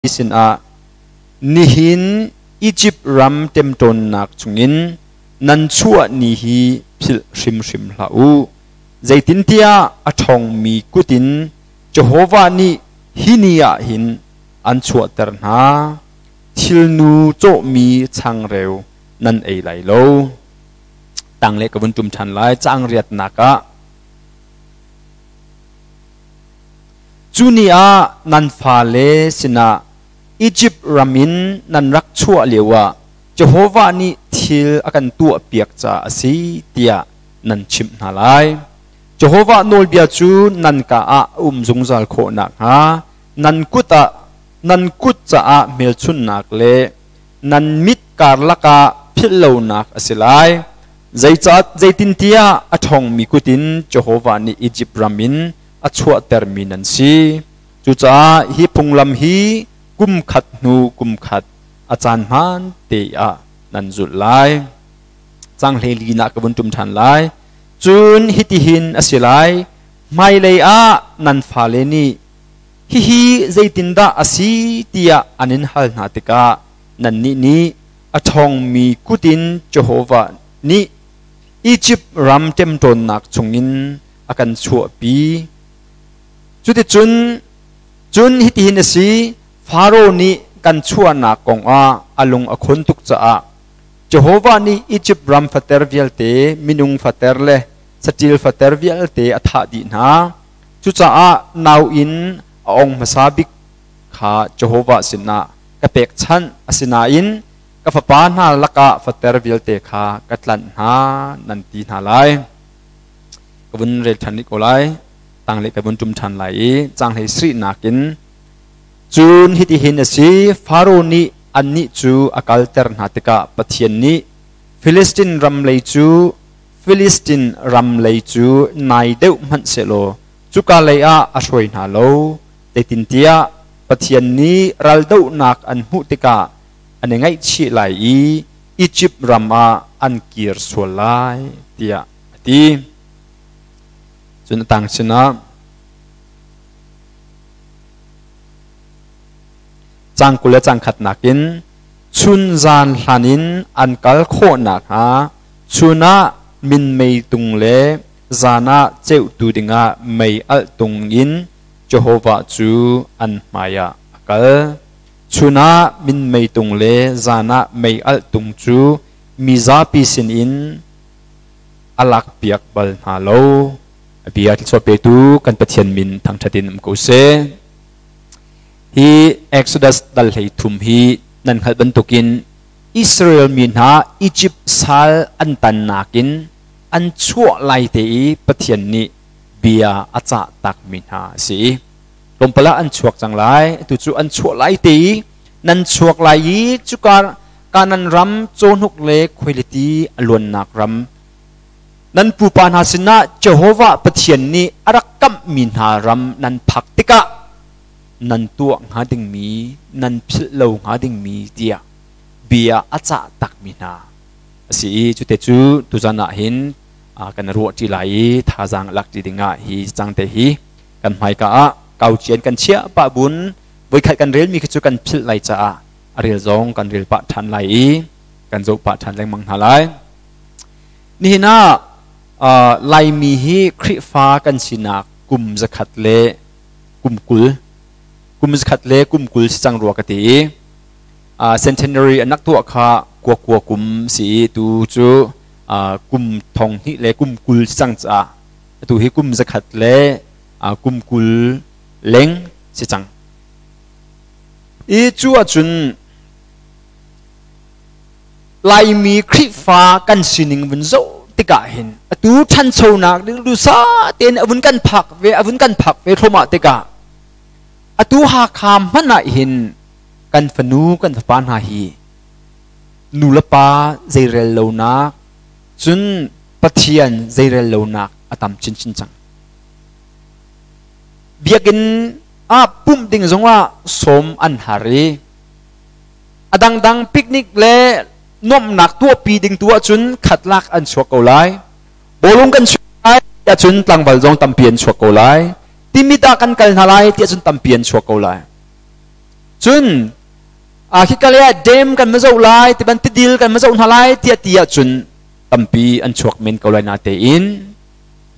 Sinah nihin Izipt ram ṭemṭawnnak chungin nan chuah ni hi philh hrimhrim hlah u. Zeitintiah a ṭhawngmi kut in Jehovah nih hi ni ah hin an chuahter hna. Thilnu cawhmi changreu nan ei lai lo. Tanglei ka vun ṭum ṭhan lai. Caang riatnak ah Cu ni ah nan fale sinah Izipt ram in nan rak chuah lioah Jehovah nih thil a kan tuahpiak caah a si tiah nan chimh hna lai. Jehovah nawlbia cu nan ka ah a um zungzal khawh nakhnga nan kut ah nan kut caah hmelchunhnak le nan mit karlak ah philhlonak a si lai. Zeitintiah a ṭhawngmi kut in Jehovah nih Izipt ram in a chuahtermi nan si. Cucaah hi phunglam hi kum khat hnu kum khat a caan hmaan te ah nan zulh lai. Cang 14 ah ka vun ṭum ṭhan lai. Cun hitihin a si lai, hmailei ah nan fale nih hihi zeitindah a si tiah an in hal hna tikah nannih nih a ṭhawngmi kut in Jehovah nih Izipt ram ṭemṭawnnak chungin a kan chuahpi. Cuticun cun hitihin a si, Faro nih kan chuahnak kongah a lung a khon tuk caah Jehovah nih Izipt ram fater vialte, minung fater le saṭil fater vialte a thah dih hna. Cucaah nau in a ong hmasa bik kha Jehovah sinah ka pekchanh. Asinain ka fapa hna lakah fater vialte kha ka tlanh hna nan ti hna lai. Ka vun rel ṭhan rih ko lai. Tanglei ka vun ṭum ṭhan lai i caanghlei sarihnak in cun hitihin a si, Faro nih annih cu a kalter hna tikah Pathian nih Filistin ram lei cu Filistin ram lei cu nai deuh hmanh sehlaw cuka lei ah a hruai hna lo. Zeitintiah Pathian nih raldohnak an hmuh tikah an i ngaihchih lai i Izipt ram ah an kir sual lai tiah a ti. Cun a tang sinah cang 20 le cang khatnak in chun zan hlan in an kal khawh nakhnga chun ah minmei tung le zan ah ceuhtu dingah mei alh tung in Jehovah cu an hmaiah a kal. Chun ah minmei tung le zan ah mei alh tung cu mizapi sinin a lakpiak bal hna lo. A bia thluachuah petu kan Pathian min thangṭhat in um ko seh. Hi Exodus dal 33 hi nan hngalh bantukin Israel mi hna Egypt sal an tannak in an chuah lai te i Pathian nih bia a cah takmi hna a si. Tlawmpal ah an chuak cang lai. Atu cu an chuah lai te i nan chuak lai i cuka Kanan ram cawhnuk le khuailiti a luannak ram nan pupa hna sinah Jehovah Pathian nih a rak kamhmi hna ram nan phak tikah nan tuah hnga dingmi nan philh lo hnga dingmi tiah bia a cah takmi hna a si i cute cu tuzan ah hin kan ruah ṭi lai i thazaang lak ṭi dingah hi cangte hi kan hmaika ah kau cian kan chiah pah bun voikhat kan relmi khi cu kan philh lai caah a rel zong kan rel pah ṭhan lai i kan zoh pah ṭhan lengmang hna lai. Nihin ah Laimi hi Khrihfa kan sinak kum zakhat le kum 20, kum zakhat le kum 20 si cang rua ka ti i centenary an rak tuah kha kua kua kum si i tu cu kum thong hnih le kum 20 si cang caah atu hi kum zakhat le kum 20 leng si cang. I cu ahcun Laimi Khrihfa kan sining vun zoh tikah hin atu ṭhanchonak ding dusa tein a vun kan phak ve a vun kan phak ve thluahmah tikah atu Hakha hmanh ah hin kan fanu kan fapa hna hi nu le pa zeirel lonak cun Pathian zeirel lonak a tam chinchin cang. Biakinn ah pumh ding zongah sawm an har i a dangdang picnic le nuamhnak tuahpi ding tu ahcun khatlak an chuak ko lai. Bawlung kan chuak lai ti ahcun tlangval zong tampi an chuak ko lai. Timit ah kan kal hna lai ti ahcun tampi an chuak ko lai. Cun a khika le ah dam kan ma zoh lai ti ban tidil kan ma zoh hna lai tiah ti ahcun tampi an chuak men ko lai natein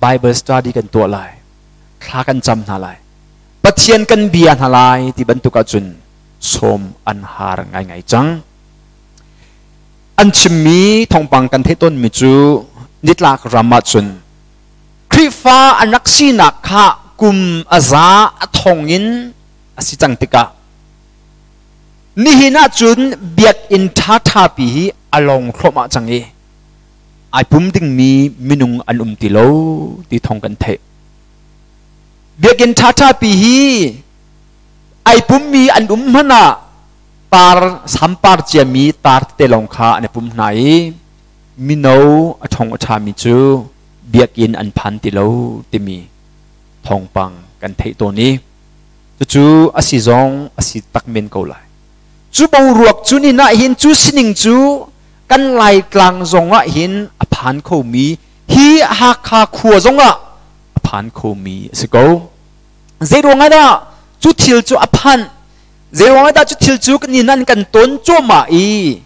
Bible study kan tuah lai, thla kan cam hna lai, Pathian kan bia hna lai ti bantuk ahcun sawm an har ngaingai cang. An chimmi thawngpang kan theih tawnmi cu nitlak ram ahcun Khrihfa an rak sinak kha kum a za a thong in a si cang tikah nihin ahcun biakinn ṭhaṭha pi hi a lawng thluahmah cang i ai pum dingmi minung an um ti lo ti thawng kan theih. Biakinn ṭhaṭha pi hi ai pummi an um hmanh ah tar sampar ciami tar tete lawng kha an i pum hna i mino a ṭhong a ṭhami cu biakinn an phan ti lo timi thawngpang kan theih tawn i cucu a si zong a si tak men ko lai. Cu boruak cu ni nah hin cu sining cu kan Laitlang zong ah hin a phan khomi hi Hakha khua zong ah a phan khomi a si ko. Zeiruang ah dah cu thil cu a phanh? Zeiruang ah dah cu thil cu kan nan kan ton cuahmah i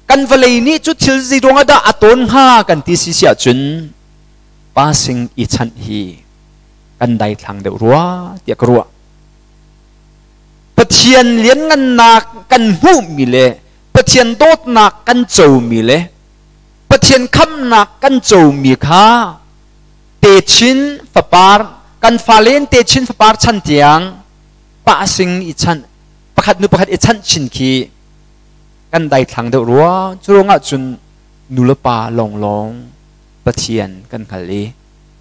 kan vawlei nih cu thil zeiruang ah dah a ton hnga kan ti si si ahcun passing i chanh hi kan daithlang deuh rua tiah ka ruah. Pathian lianngannak kan hmuhmi le Pathian dawtnak kan comi le Pathian khamnak kan comi kha techin fapar kan fale in techin fapar chan tiang pasing i chanh pakhat nu pakhat i chanh chin khi kan daithlang deuh rua. Cu ruangah cun nu le pa lawnglawng Pathian kan hngal i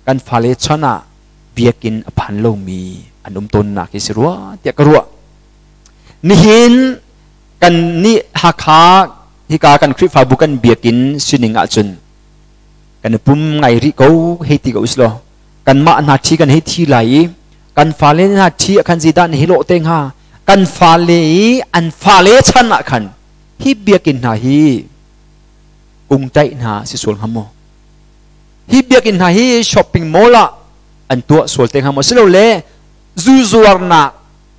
kan fale chan ah biakinn a phan lomi an um tawnnak hi si rua tiah ka ruah. Nihin kan nih Hakha hika kan Khrihfabu kan biakinn sining ahcun kan i pum ngai rih ko hei ti ko usilaw kanmah hna ṭhi kan hei thi lai i kan fale hna ṭhi ah khan zeidah na hi lawh te hnga? Kan fale i an fale chan ah khan hi biakinn hna hi kungtaih hna si sual hnga maw? Hi biakinn hna hi shopping mall ah an tuah sual te hnga maw? Silole zu zuarnak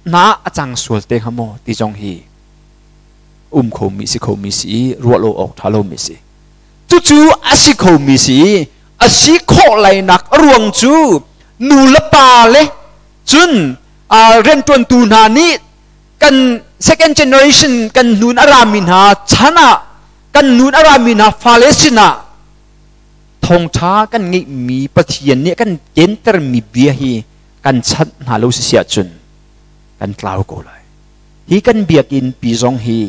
hna a cang sual te hnga maw ti zong hi um khomi si khomi si i ruah lo awk ṭha lomi si. Cucu a si khomi si i a si khawh lainak a ruang cu nu le pa le cun rianṭuantu hna nih kan second generation kan hnun a rami hna chan ah kan nun a rami hna fale sinah thawngṭha kan ngeihmi Pathian nih kan kentermi bia hi kan chanh hna lo si si ahcun kan tlau ko lai. Hi kan biakinn pi zong hi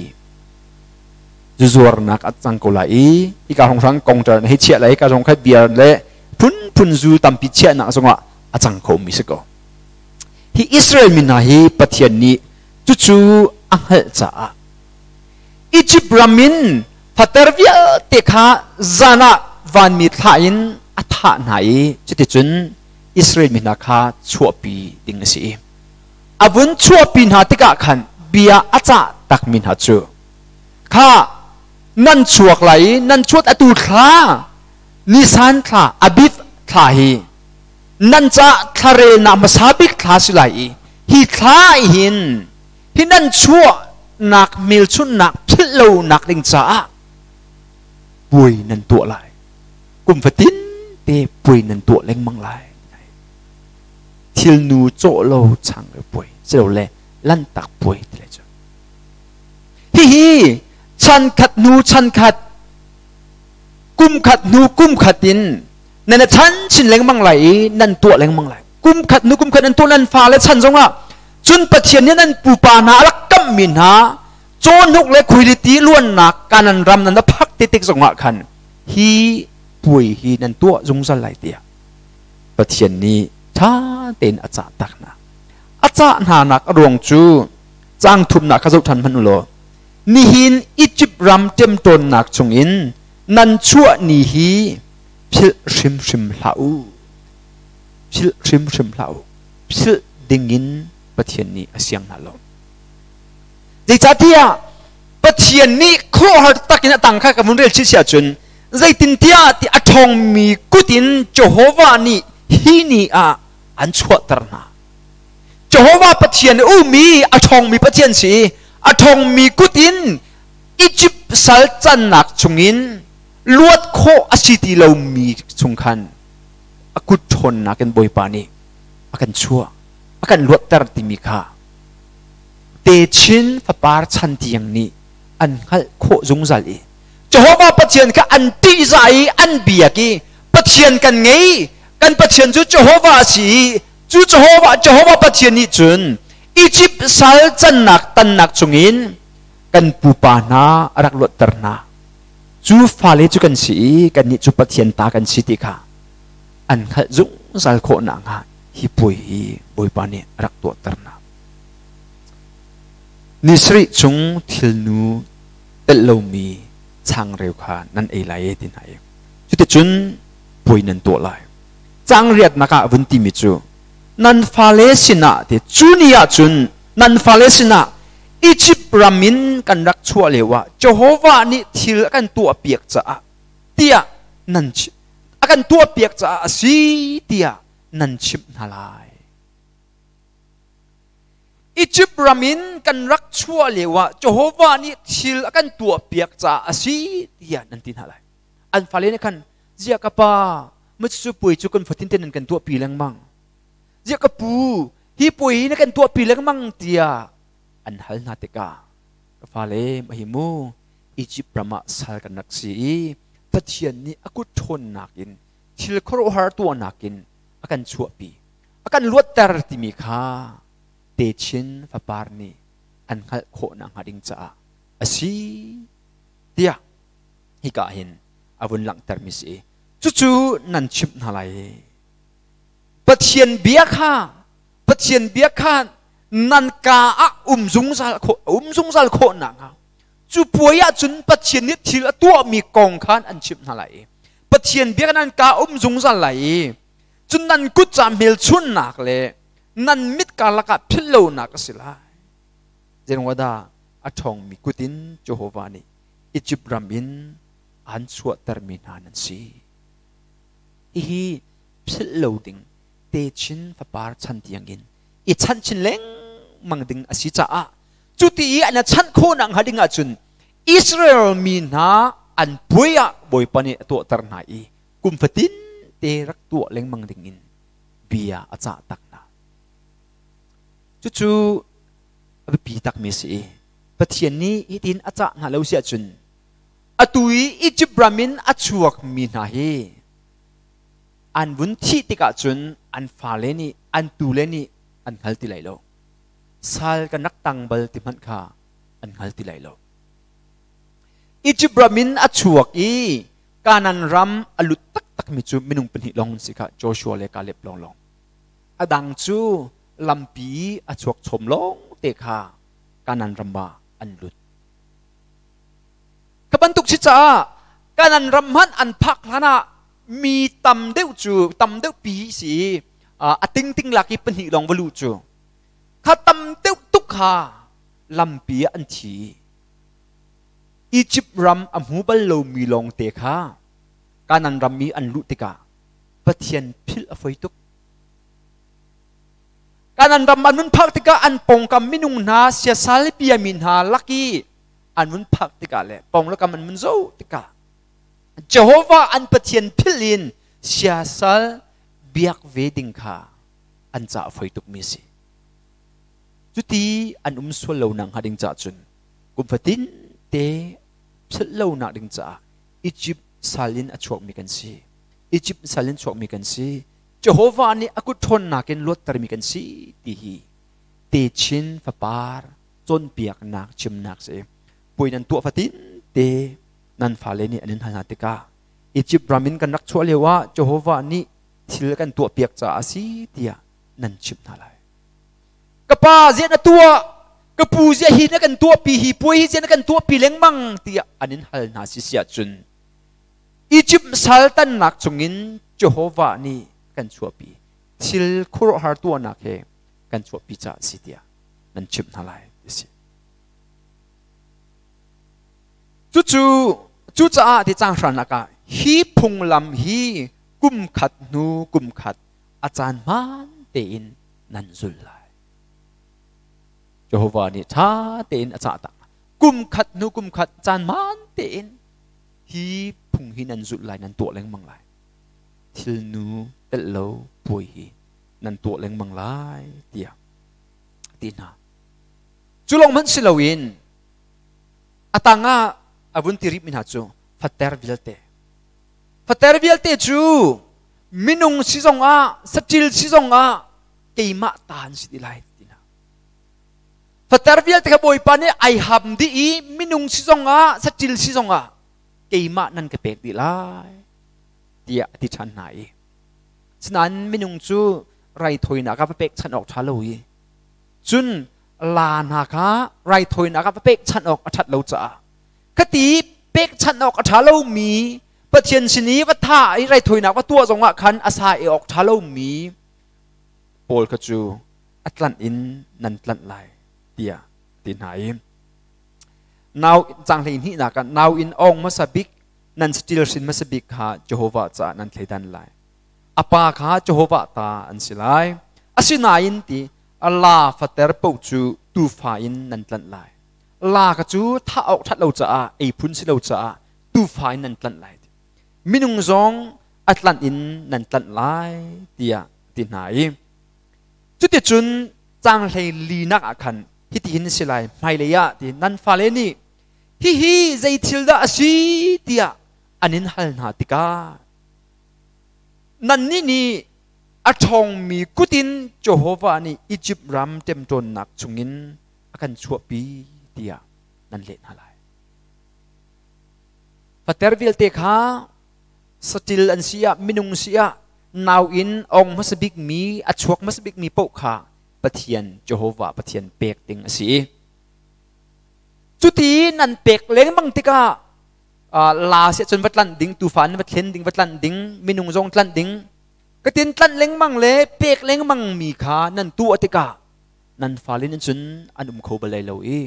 zuzuarnak a cang ko lai i hika hrawnghrang kongṭar na hei chiah lai, hika zong kha beer le phunphun zu tampi chiahnak zongah a cang khomi si ko. Hi Israel mi hna hi Pathian nih cucu a hngalh caah Egypt ram in fater vialte kha zan ah vanmi thlah in a thah hna i cuticun Israel mi hna kha chuahpi ding a si. A vun chuahpi hna tikah khan bia a cah takmi hna cu kha nan chuak lai i nan chuat atu thla Nisan thla Abib thla hi nan ca thlarelnak hmasa bik thla si lai i hi thla hin hi nan chuahnak hmelchunhnak philh lonak ding caah puai nan tuah lai, kum fatin te puai nan tuah lengmang lai. Thilnu cawh lo changreu puai silole lanhtak puai ti lai cu. Hihi chan khat hnu chan khat, kum khat hnu kum khat in nan chan chin lengmang lai i nan tuah lengmang lai. Kum khat hnu kum khat nan tuah, nan fale chan zongah cun Pathian nih nan pupa hna a rak kamhmi hna cawhnuk le khuailiti luannak Kanan ram nan phak te tik zongah khan hi puai hi nan tuah zungzal lai tiah Pathian nih ṭha tein a cah tak hna. A cah hna nak a ruang cu caang thumnak kha zoh ṭhan hmanh u law nihin Egypt ram ṭemṭawnnak chungin nan chuah ni hi philh hrimhrim hlah u. Philh hrimhrim hlah u. Philh dingin Pathian nih a siang hna lo. Zeicahtiah Pathian nih khuaruahhar takin a tang kha ka vun rel chih si ahcun zeitintiah ti a ṭhawngmi kut in Jehovah nih hi ni ah an chuahter hna. Jehovah Pathian umi a ṭhawngmi Pathian si i A ṭhawngmi kut in Izipt sal cannak chungin luat khawh a si ti lomi chung khan a kut ṭhawnnak in Bawipa nih a kan chuah, a kan luatter timi kha techin fapar chan tiang nih an hngalh khawh zungzal i Jehovah Pathian kha an ṭihzah i an biak i Pathian kan ngei, kan Pathian cu Jehovah a si i cu Jehovah Jehovah Pathian nih cun Izipt sal cannak tannak chungin kan pupa hna a rak luatter hna. Cu fale cu kan si i kannih cu Pathian ta kan si ti kha an hngalh zungzal khawh nakhnga hi puai hi Bawipa nih a rak tuahter hna. Ni sarih chung thilnu telh lomi changreu kha nan ei lai e ti hna i cuticun puai nan tuah lai. Cangriatnak ah vun timi cu nan fale sinah ti cu ni ah cun nan fale sinah Izipt ram in kan rak chuah lioah Jehovah nih thil a kan tuahpiak caah tiah nan a kan tuahpiak caah a si tiah nan chimh hna lai. Izipt ram in kan rak chuah lioah Jehovah nih thil a kan tuahpiak caah a si tiah nan ti hna lai. An fale nih khan ziah ka pa macu puai cu kan fatin te nan kan tuahpi lengmang. Ziah ka pu hi puai hi na kan tuahpi lengmang tiah an hal hna tikah ka fale mahi mu Egypt ram ah sal kan rak si i Pathian nih a kut ṭhawnnak in thil khuaruahhar tuahnak in a kan chuahpi a kan luatter timi kha techin fapar nih an hngalh khawh nakhnga ding caah a si tiah hika hin a vun langhtermi si cucu nan chimh hna lai. Pathian bia kha Pathian bia kha nan ka ah um zungzal khawh um zungzal khawh nakhnga cu puai ah cun Pathian nih thil a tuahmi kong khan an chimh hna lai i Pathian bia nan ka um zungzal lai i cun nan kut ca hmelchunnak le nan mit karlak ah philh lonak a si lai. Zeiruangah a ṭhawngmi kut in Jehovah nih Izipt ram in aan chuahtermi hna nan si. Hihi philh lo ding techin fapar chan tiangin i chanh chin lengmang ding a si caah cuti i an chanh khawh nak hnga ding ahcun Israel mi hna an puai ah Bawipa nih a tuahter hna i kum fatin te rak tuah lengmang ding in bia a cah tak hna. Cucu a biapi takmi a si i Pathian nih hitin a cah hna lo si ahcun atu i Egypt ram in a chuakmi hna hi an vun thih tikah cun an fale nih an tule nih an hngal ti lai lo. Sal kan rak tang bal ti hmanh kha an hngal ti lai lo. Egypt ram in a chuak i Kanan ram a lut taktakmi cu minung pahnih lawng an si kha, Joshua le Caleb lawnglawng. A dang cu lampi a chuak chom lawng te kha Kanan ram ah an lut. Ka bantuk si caah Kanan ram hmanh an phak hlan ah mi tam deuh cu tam deuh pi si a tingting lak i pahnih lawng va luh cu kha tam deuh tuk kha lampi ah an thi. Egypt ram a hmu bal lomi lawng te kha Kanan ram i an luh tikah Pathian philh a foi tuk. Kanan ram an nun phak tikah an pawngkam minung hna siasal biami hna lak i an vun phak tikah le pawng le kam an vun zoh tikah Jehovah an Pathian philh in siasal biak ve ding kha an ca a foi tukmi a si. Cuti an um sual lo nak hnga ding caah cun kum fatin te philh lo nak ding caah Egypt sal in a chuakmi kan si. Egypt sal in chuakmi kan si. Jehovah nih a kut ṭhawnnak in luattermi kan si ti hi techin fapar cawnpiaknak chimnak si. Puai nan tuah fatin te nan fale nih an in hal hna tikah Egypt ram in kan rak chuah lio ah Jehovah nih thil kan tuahpiak caah a si tiah nan chimh hna lai. Ka pa ziah na tuah, ka pu ziah hi na kan tuahpi, hi puai hi ziah na kan tuahpi lengmang tiah an in hal hna si si ahcun Egypt sal tannak chungin Jehovah nih kan chuahpi thil khuaruahhar tuahnak he kan chuahpi caah a si tiah nan chimh hna lai ti si. Cucu cucaah ti cang hranak ah hi phunglam hi kum khat hnu kum khat a caan hmaan tein nan zul lai. Jehovah nih ṭha tein a cah tak. Kum khat hnu kum khat caan hmaan tein hi phung hi nan zulh lai, nan tuah lengmang lai. Thilnu telh lo puai hi nan tuah lengmang lai tiah a ti hna. Cu lawng hmanh si loin a tangah a vun ti rihmi hna cu fater vialte. Fater vialte cu minung si zongah saṭil si zongah keimah ta an si ti lai ti hna. Fater vialte kha Bawipa nih ai ham dih i minung si zongah saṭil si zongah keimah nan ka pek dih lai tiah a ti ṭhan hna i sinain minung cu raithawinak ah va pekchanh awk ṭha lo i cun la hna kha raithawinak ah va pekchanh awk a ṭhat lo caah khati pekchanh awk a ṭha lomi Pathian sin i va thah i raithawinak va tuah zongah khan a sa i awk ṭha lomi pawl kha cu a tlanh in nan tlanh lai tiah ti hna i nau cang 12 nak ah nau in ong hmasa bik nan saṭil hrin hmasa bik kha Jehovah caah nan thleidan lai. A pa kha Jehovah ta an si lai. Asinain ti la fater paoh cu tuufa in nan tlanh lai. La kha cu thah awk ṭhat lo caah ei phun si lo caah tuufa in nan tlanh lai. Minung zong a tlanh in nan tlanh lai tiah ti hna i cuticun cang 14 nak ah khan hitihin si lai hmailei ah ti nan fale nih hihi zei thil dah a si tiah an in hal hna tikah nannih nih a ṭhawngmi kut in Jehovah nih Izipt ram ṭemṭawnnak chungin a kan chuahpi tiah nan leh hna lai. Fater vialte kha saṭil an si ah minung si ah nau in ong hmasa bikmi a chuak hmasa bikmi paoh kha Pathian Jehovah Pathian pek ding a si. Cuti nan pek lengmang tikah la si cun va tlanh ding, tuufa in va thlen ding, va tlanh ding, minung zong tlanh ding. Katin tlanh lengmang le pek lengmang mi kha nan tuah tikah nan fale nih cun an um kho bal lai lo i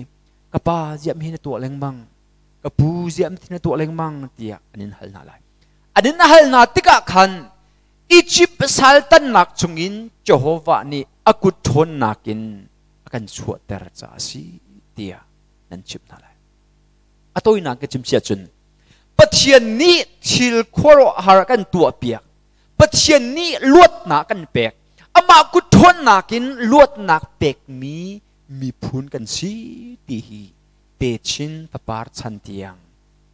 ka pa ziam hi na tuah lengmang, ka pu ziam hi na tuah lengmang tiah an in hal hna lai. An in hal hna tikah khan Egypt sal tannak chungin Jehovah nih a kut ṭhawnnak in a kan chuahter caah a si tiah nan chimh hna lai. A tawinak ka chim sia cun Pathian nih thil khuaruahhar kan tuahpiak. Pathian nih luatnak kan pek. Amah kut ṭhawnnak in luatnak pekmi miphun kan si ti hi techin fapar chan tiang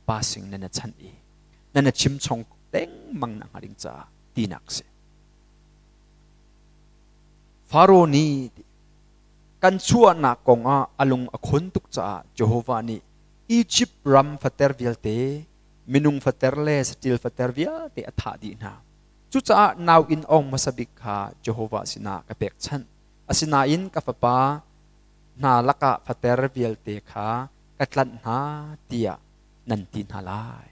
passing nan a chanh i nan a chim chong lengmang nak hnga ding caah tinak si. Faro nih kan chuahnak kong ah a lung a khon tuk caah Jehovah nih Izipt ram fater vialte, minung fater le saṭil fater vialte a thah dih hna. Cucaah nau inn ong hmasa bik kha Jehovah sinah ka pekchanh. Asinain ka fapa hna lakah fater vialte kha ka tlanh hna tiah nan ti hna lai.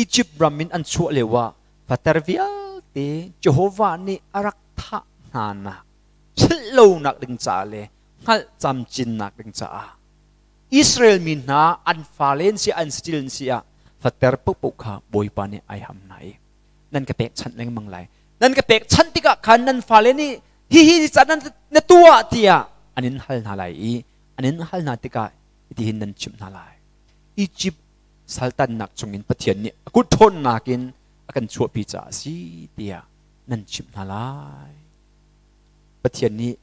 Izipt ram in an chuah lioah fater vialte Jehovah nih a rak thah hnanak philh lonak ding caah le hngalh camcinnak ding caah Israel mi hna an fale an si an saṭil an si ah fater paohpaoh kha Bawipa nih ai ham hna i nan ka pekchanh lengmang lai. Nan ka pekchanh tikah khan nan fale nih hihi ca nan na tuah tiah an in hal hna lai i an in hal hna tikah hitihin nan chimh hna lai. Egypt saltannak chungin Pathian nih a kut ṭhawnnak in a kan chuahpi caah a si tiah nan chimh hna lai. Pathian nih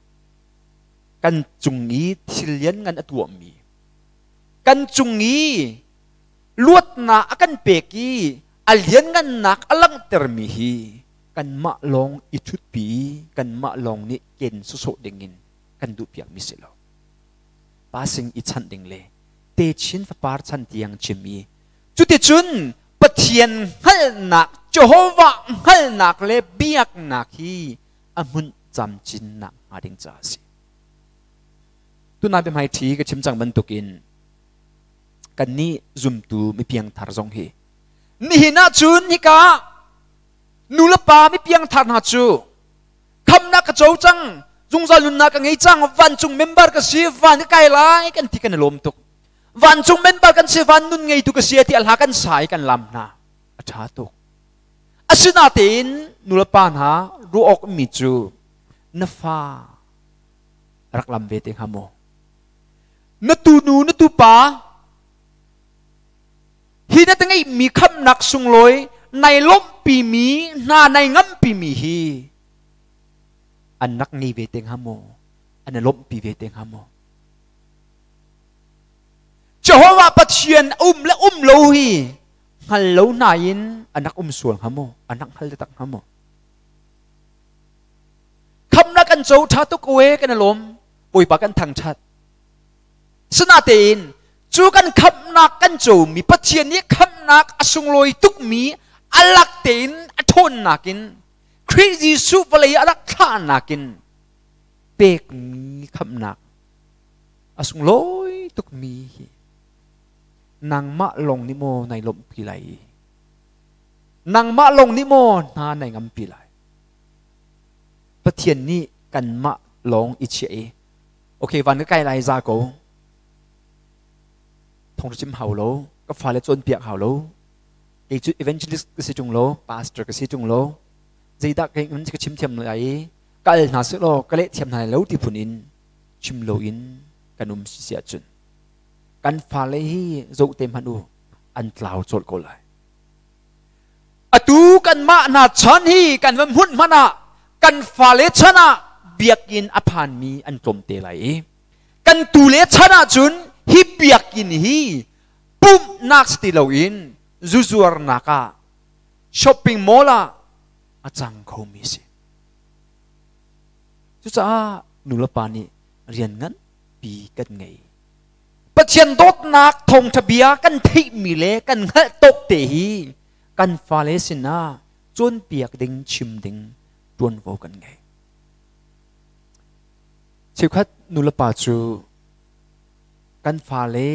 kan cung i thil lianngan a tuahmi, kan cung i luatnak a kan pek i a lianngannak a langhtermi hi kanmah lawng i ṭhutpi i kanmah lawng nih ken sawsawh dingin kan duhpiakmi si lo. Passing i chanh ding le techin fapar chan tiang chim i cuticun Pathian hngalhnak Jehovah hngalhnak le biaknak hi a hmunh camcinnak hnga ding caah a si. Tunai biahmai ṭhi ka chim cang bantukin kannih zumtu mipiangthar zong hi nihin ahcun hika nu le pa mipiangthar hna cu khamnak ka co cang zungzal nunnak ka ngei cang vancung member ka si van ka kai lai kan ti kan i lawm tuk vancung member kan si van nun ngeitu ka si ti a hla kan sa i kan lam hna a ṭha tuk asinatein nulepa hna ruah awk mi cu na fa Rak lam ve te hnga maw? Na tunu na tupa hi na te ngeihmi khamhnak sunglawi nai lawmhpimi hna nai ngamhpimi hi an rak ngei ve te hnga maw? An i lawmhpi ve te hnga maw? Jehovah Pathian um le um lo hi hngal lo hna in an rak um sual hnga maw? An rak hngal taktak hnga maw? Khamnak kan co ṭha tuk ko e kan i lawm. Bawipa kan thangṭhat. Sinatein cu kan khamhnak kan comi Pathian nih khamhnak a sunglawi tukmi a lak tein a ṭhawnnak in Khrih Jesuh vawlei a rak thlahnak in pekmi khamhnak a sunglawi tukmi hi nangmah lawng nih maw nai lawmhpi lai? Nangmah lawng nih maw hna nai ngampi lai? Pathian nih kanmah lawng i chiah i okay van ka kai lai za ko thong chim hau lo ka fale cawnpiak hau lo kei cu evangelist ka si ṭung lo pastor ka si ṭung lo zeidah kei ka chim thiam lai i ka al hna seh law ka leh thiam hna lo ti phun in chim loin kan um si ahcun kan fale hi zoh te hmanh u an tlau colh ko lai. Atu kanmah hna chan hi kan va hmunh hmanh ah kan fale chan ah biakinn a phanmi an tlawm te lai i kan tule chan ahcun hi biakinn hi pumhnak si ti loin zuzuarnak ah shopping mall ah a cang khomi si. Cucaah nulepa nih rian nganpi kan ngei. Pathian dawtnak thawngṭha bia kan theihmi le kan hngalh tawk te hi kan fale sinah cawnpiak ding, chim ding ṭuanvo kan ngei. Cheukhat nulepa cu kan fale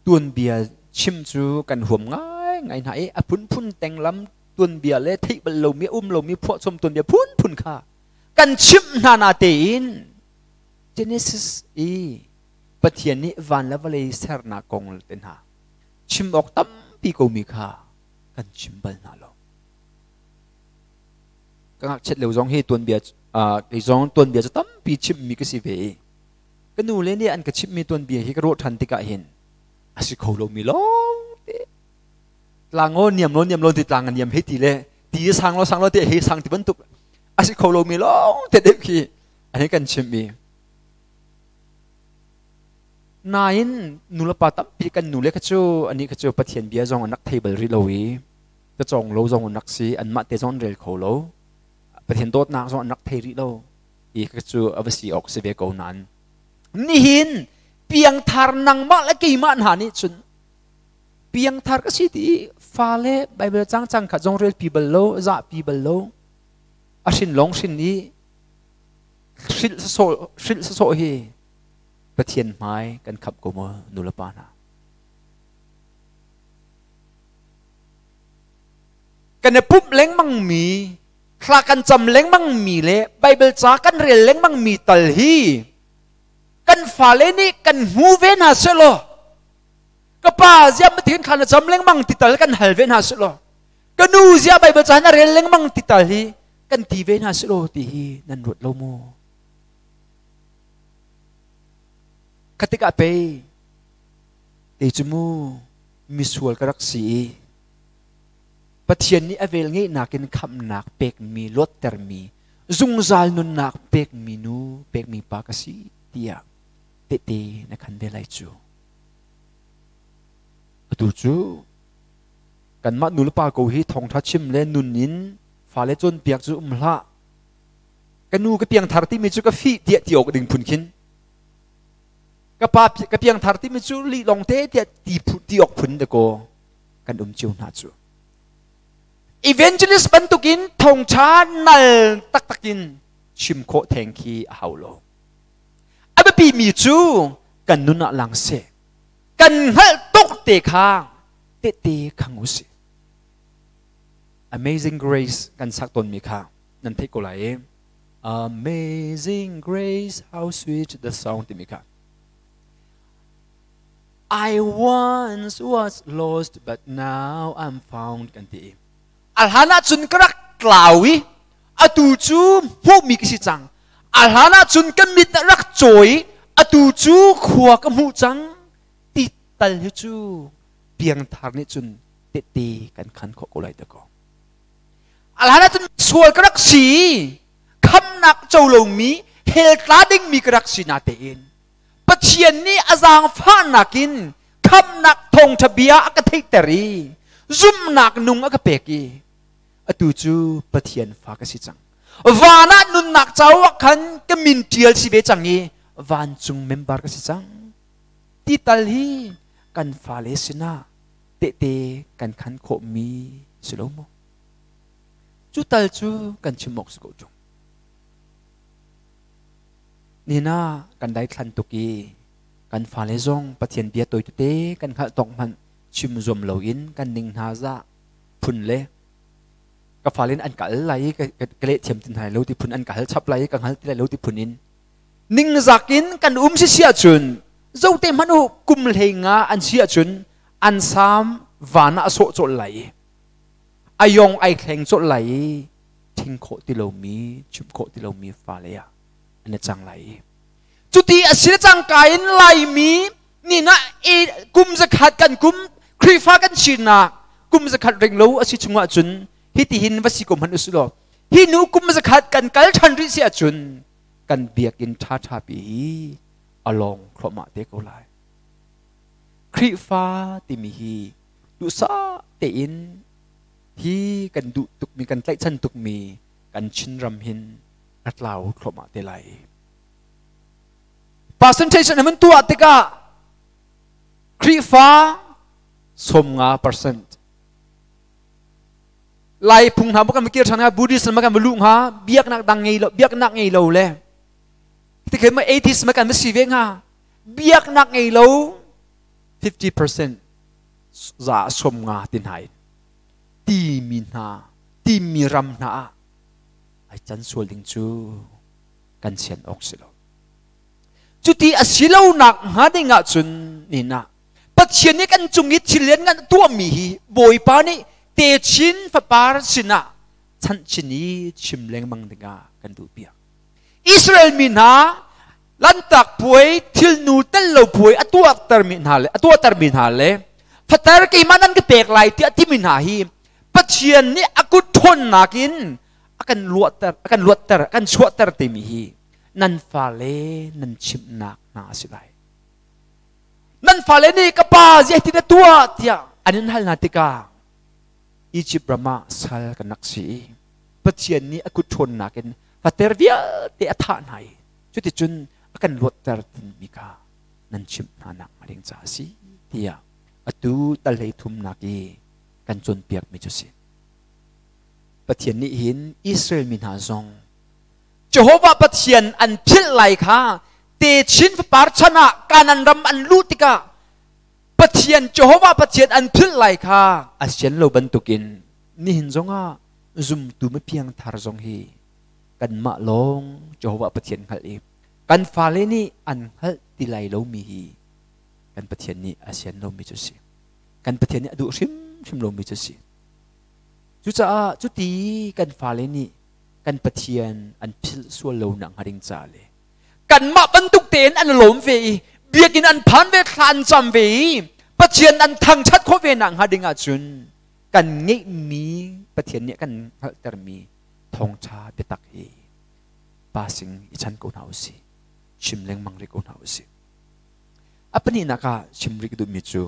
tuanbia chim cu kan huam ngaingai hna i a phunphun tenglam tuanbia le theih bal lomi um lomi phuahchom tuanbia phunphun kha kan chimh hna na tein Genesis i Pathian nih van le vawlei sernak kong te hna chim awk tampi komi kha kan chim bal hna lo. Ka ngakchiat lio zong hi tuanbia kei zong tuanbia cu tampi chimmi ka si ve i ka nu le nih an ka chimhmi tuanbia hi ka ruah ṭhan tikah hin a si kho lomi lawng te tlang aw niam lo niam lo ti tlang a niam hei ti le ti sang lo sang lo ti hei sang ti bantuk a si kho lomi lawng te deuh khi an hei kan chimh i nain nulepa tampi kan nule kha cu anih kha cu Pathian bia zong an rak thei bal rih lo i cacawng lo zong an rak si anmah te zong an rel kho lo Pathian dawtnak zong an rak thei rih lo i kha cu a va si awk si ve ko nain nihin piangthar nangmah le keimah hna nih cun piangthar ka si ti i fale Bible cang cang kha zong rel pi bal lo zah pi bal lo a hrin lawng hrin i hrilh sawsawh hrilh sawsawh hi Pathian hmai kan khap ko maw nu le pa hna kan i pumh lengmang mi thla kan cam lengmang mi le Bible ca kan rel lengmang mi tal hi kan fale nih kan hmu ve hna selaw ka pa ziah mathin thla na cam lengmang ti tal kan hal ve hna selaw ka nu ziah Bible ca na rel lengmang ti tal hi kan ti ve hna selaw ti hi nan ruat lo mu khatik ah pei te cu mu misual ka rak si i Pathian nih a vel ngeihnak in khamhnak pekmi luattermi zungzal nunnak pekmi nu pekmi pa ka si tiah tehte na khan ve lai cu. Atu cu kanmah nulepa ko hi thawngṭha chim le nun in fale cawnpiak cu um hlah. Ka nu ka piangthar timi cu ka fih tiah ti awk ding phun khin. Ka pa ka piangthar timi cu lih lawng te tiah ti, ti awk phun dakaw kan um cio hna cu. Evangelist bantukin thawngṭha nal taktak in chim khawh theng khi a hau lo. A biapimi cu kan nun ah lang seh. Kan hngalh tuk te kha tehte khang u sih. Amazing Grace kan sak tawnmi kha nan theih ko lai i Amazing Grace, how sweet the sound timi kha. I once was lost but now I'm found kan ti i a hlan ah cun ka rak tlau i atu cu hmuhmi ka si cang. A hlan ah cun kan mit rak cawi, atu cu khua ka hmuh cang ti tal hi cu piangthar nih cun tehte kan khan khawh ko lai ta ko. A hlan ah cun sual ka rak si, khamnak co lomi, hell tla dingmi ka rak si na tein Pathian nih a zaangfahnak in khamnak thawngṭha bia a ka theihter i zumhnak nung a ka pek i atu cu Pathian fa ka si cang. Van ah nunnak cauk ah khan ka min ṭial si ve cang i vancung member ka si cang. Ti tal hi kan fale sinah tehte kan khan khawhmi si lo maw? Cu tal cu kan chim awk si ko ṭung. Nihin ah kan daithlan tuk i kan fale zong Pathian bia tawi tete kan hngalh tawk hmanh chim zuam loin kan ning hna zah phun le ka fale in an ka al lai i ka leh thiam ti hna lo ti phun an ka hal chap lai i ka hngal ti lai lo ti phun in ningzak in kan um si si ahcun zote hmanh u kum hlei nga an si ahcun an sam van ah a sawh cawlh lai i a yong ai thleng cawlh lai i thing khawh ti lomi chim khawh ti lomi fale ah an i cang lai i cuti a si cangka in Laimi ni na kum zakhat kan kum Khrihfa kan sinak kum zakhat ring lo a si chungah cun hiti hin va si ko hmanh usih law hi nu kum zakhat kan kal ṭhan rih si ahcun kan biakinn ṭha ṭha pi hi a lawng thluahmah te ko lai. Khrihfa timi hi duhsah tein hi kan duh tukmi kan tlaihchan tukmi kan Chinram hin a tlau thluahmah te lai. Percentage an mun tuah tikah Khrihfa 50% Lai phung hna kan kir ṭhan hnga Buddhist ma kan lu hnga biaknak dang ngei lo biaknak ngei lo le tikhe ma atheist ma kan si ve hnga biaknak ngei lo 50% za 50 ti hna in timi hna timi ram hna ah ai can sual ding cu kan sian awk si lo. Cuti a si lo nak hnga ding ah cun ni na Pathian nih kan cung i thil lian ngan tuahmi hi Bawipa nih techin fapar sinah chanhchin i chim lengmang dingah kan duh piak. Israel mi hna Lantak puai thilnu tel lo puai a tuahter mi hna le a tuahter mi hna le fater keimah nan ka pek lai tiah timi hna hi Pathian nih a kut ṭhawnnak in a kan luatter a kan luatter a kan chuahter timi hi nan fale nan chimhnak hna a si lai. Nan fale nih ka pa zeitin na tuah tiah an in hal hna tikah Egypt ram ah sal kan rak si i Pathian nih a kut ṭhawnnak in fater vialte a thah hna i cuticun a kan luatter timi kha nan chimh hna nak hnga ding caah a si tiah atu tal hlei thumnak i kan cawnpiakmi cu si. Pathian nih hin Israel mi hna zong Jehovah Pathian an philh lai kha techin fapar chan ah Kanan ram an luh tikah Pathian Jehovah Pathian an philh lai kha a sian lo bantukin nihin zongah zumtu mipiang thar zong hi kanmah lawng Jehovah Pathian hngalh i kan fale nih an hngalh ti lai lomi hi kan Pathian nih a sian lomi cu si. Kan Pathian nih a duh hrimhrim lomi cu si. Cucaah cuti kan fale nih kan Pathian an philh sual lo nak hnga ding ca le kanmah bantuk tein an lawm ve i biakinn an phan ve thla an cam ve i Pathian an thangṭhat khawh ve nak hnga ding ahcun kan ngeihmi Pathian nih a kan hngalhtermi thawngṭha biatak hi passing i chan ko hna usih chim lengmang rih ko hna usih. A pahnihnak ah chim rih ka duhmi cu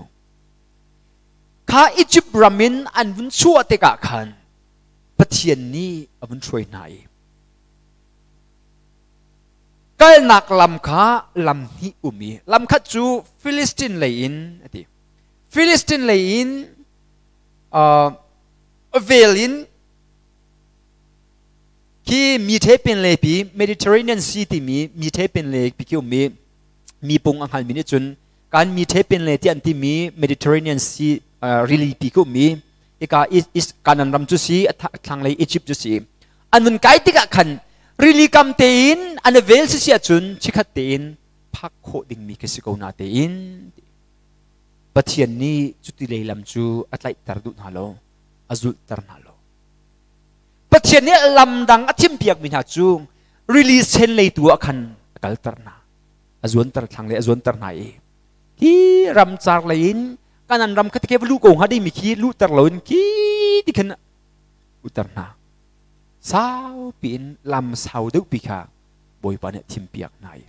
kha Egypt ram in an vun chuah tikah khan Pathian nih a vun hruai hna i kalnak lam kha lam hnih um i lam khat cu Philistine lei in a ti. Philistine lei in vel in khi mi the pinle pi Mediterranean Sea timi mi the pinle pi khi ummi mi pung a hngalmi nih cun kan mi the pinle ti an timi Mediterranean Sea rili pi khi ummi hika East Kanan ram cu si thlanglei Egypt cu si an vun kai tikah khan rili kam tein an vel si si ahcun chikhat tein phak khawh dingmi khi si ko na tein Pathian nih cuti lei lam cu a tlaihter duh hna lo a zulhter hna lo. Pathian nih lam dang a thimpiakmi hna cu Rili sen lei tu ah khan a kalter hna. A zuanter thlang le a zuanter hna i hi ramcar lei in kanan ram kha ke lu ko hnga ding mi khi luhter loin khi ti khin luhter hna. Sau piin lam sau deuh pi kha Bawipa nih a thimpiak hna i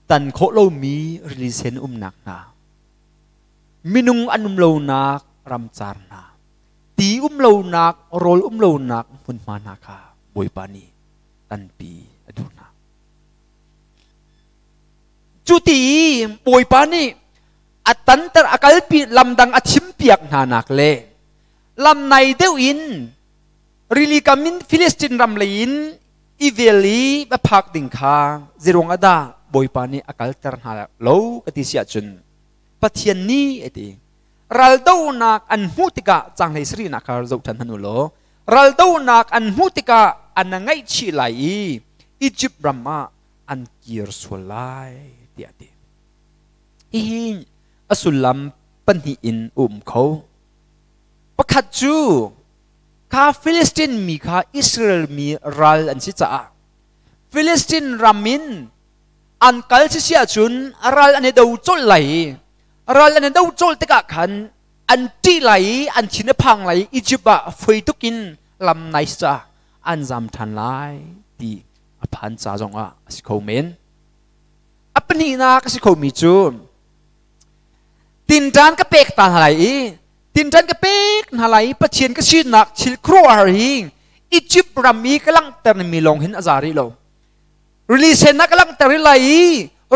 tan khawh lomi rili sen umnak hna minung an um lonak ramcar hna ti um lonak rawl um lonak hmunhma hna kha Bawipa nih tanpi a duh hna. Cu ti i Bawipa nih a tanter a kalpi lamdang a thimpiak hna nak le lam nai deuh in rili kam in Filistin ram lei in i vel i va phak ding kha zeruang ah dah Bawipa nih a kalter hna lo ka ti si ahcun Pathian nih a ti raldohnak an hmuh tikah caanghlei sarihnak kha zoh ṭhan hmanh u law raldohnak an hmuh tikah an ngaihchih lai i Egypt ram ah an kir sual lai tiah a ti. Hihi a sullam pahnih in um kho. Pakhat cu kha Filistin mi kha Israel mi ral an si caah Filistin ram in an kal si si ahcun ral an i do colh lai i ral an i do colh tikah khan an ṭih lai i an thin a phang lai i Egypt ah foi tukin lam nai si caah an zam ṭhan lai ti a phan ca zongah a si kho men. A pahnihnak a si khomi cu tinṭan ka pek ta hna lai i tinṭan ka pek hna lai i Pathian ka sinak thil khuaruahhar hi Egypt ram i ka langhter mi lawng hin a za rih lo. Rili sen ah ka langhter rih lai i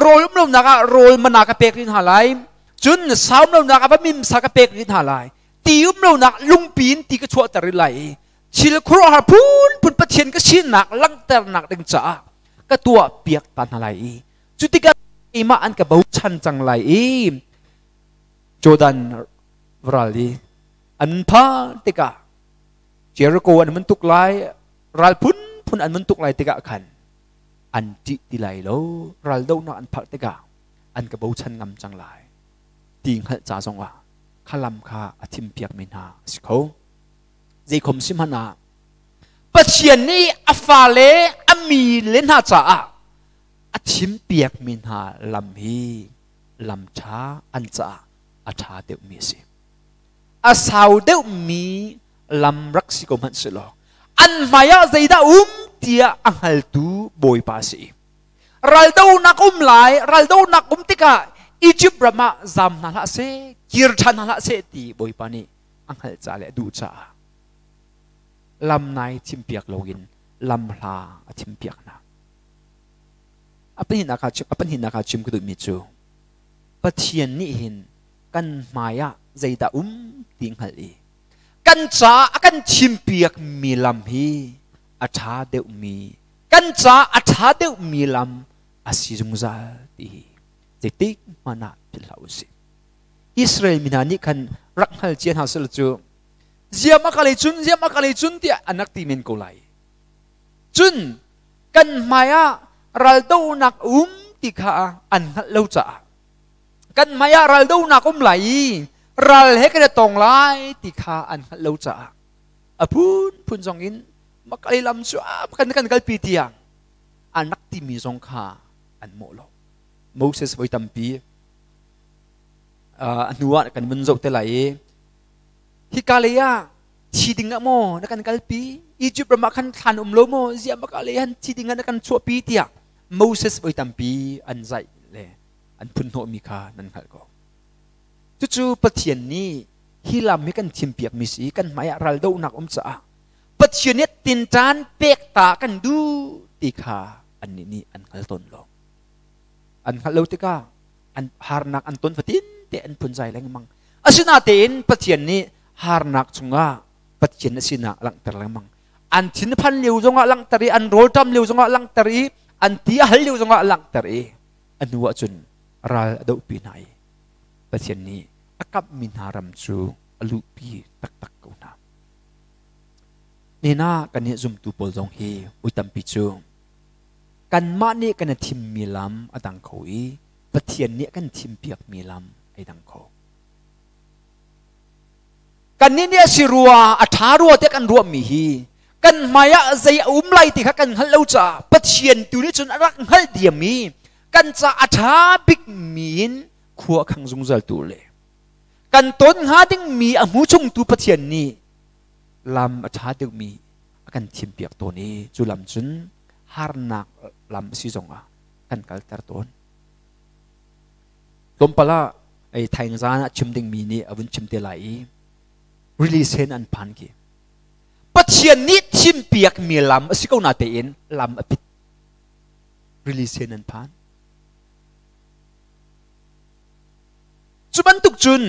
rawl um lonak ah rawl mana ka pek rih hna lai. Cun sa um lonak ah va mimsa ka pek rih hna lai. Ti um lonak lungpi in ti ka chuahter rih lai i thil khuaruahhar phunphun Pathian ka sinak langhternak ding caah ka tuah piak ta hna lai i cu tikah keimah an ka bochan cang lai i Jordan ral i an phan tikah Jericho an mun tuk lai ral phunphun an mun tuk lai tikah khan an ṭih ti lai lo ral dohnak an phalh tikah an ka bochan ngam cang lai ti hngalh ca zongah kha lam kha a thimpiakmi hna a si kho. Zeikhom si hmanh ah Pathian nih a fale a mi le hna caah a thimpiakmi hna lam hi lam ṭha an caah a ṭha deuhmi a si. A sau deuhmi lam rak si ko hmanh sehlaw an hmaiah zeidah um tiah a hngaltu Bawipa a si. Raldonak um lai, raldonak um tikah Egypt ram ah zam hna hlah seh, kir ṭhan hna hlah seh ti Bawipa nih a hngalh ca le a duh caah lam nai thimpiak loin lam hla a thimpiak hna. A pahnihnak ah a pahnihnak ah chim ka duhmi cu Pathian nih hin kan hmai ah zeidah um ti hngalh i kan caah a kan thimpiakmi lam hi a ṭha deuhmi kan caah a ṭha deuhmi lam a si zungzal ti hi zeitik hmanh ah philh hlah usih. Israel mi hna nih khan rak hngal cia hna sel cu ziam a kalei cun ziam a kalei cun tiah an rak ti men ko lai. Cun kan hmai ah raldonak um ti kha an hngalh lo caah kan hmai ah raldonak um lai i ral he kan i tong lai ti kha an hngalh lo caah a phunphun zong in makalei lam cu kan kan kalpi tiang an rak timi zong kha an mawh lo. Moses voi tampi a hnu ah kan vun zoh te lai i hika lei ah thi ding ah maw na kan kalpi Egypt ram ah khan thlan um lo maw ziah maka lei han thi ding ah na kan chuahpi tiah Moses voi tampi an zaih le an phun hnawhmi kha nan hngalh ko. Cucu Pathian nih hi lam hi kan thimpiakmi si kan hmai ah raldohnak um caah Pathian nih tinṭan pek ta kan duh ti kha annih nih an hngal tawn lo. An hngalh lo tikah an harnak an ton fatin te an phunzai lengmang. Asinatein Pathian nih harnak chungah Pathian a sinak langhter lengmang. An thinphan lio zongah langhter i an rawlṭam lio zongah langhter i an ti a hal lio zongah langhter i a hnu ahcun ral a dohpi hna i Pathian nih a kamhmi hna ram cu a luhpi taktak ko hna. Nina kan nih zumtu pawl zong hi ui tampi cu kanmah nih kan i thimmi lam a dang kho i Pathian nih a kan thimpiakmi lam ai dang kho. Kannih nih a si rua, a ṭha rua tiah kan ruahmi hi Kan hmai ah zei a um lai ti kha kan hngalh lo caah Pathian tu nih cun a rak hngalh diam i kan ca a ṭha bikmi in khua a khang zungzal tu le kan ton hnga dingmi a hmu chungtu Pathian nih lam a ṭha deuhmi a kan thimpiak tawn i cu lam cun harnak lam a si zongah kan kalter tawn. Tlawmpal ah ei thaing zan ah chim dingmi nih a vun chim te lai i release hen an phan khi. Pathian nih thimpiakmi lam a si ko na tein lam a pit. Release hen an phan. Cu bantuk cun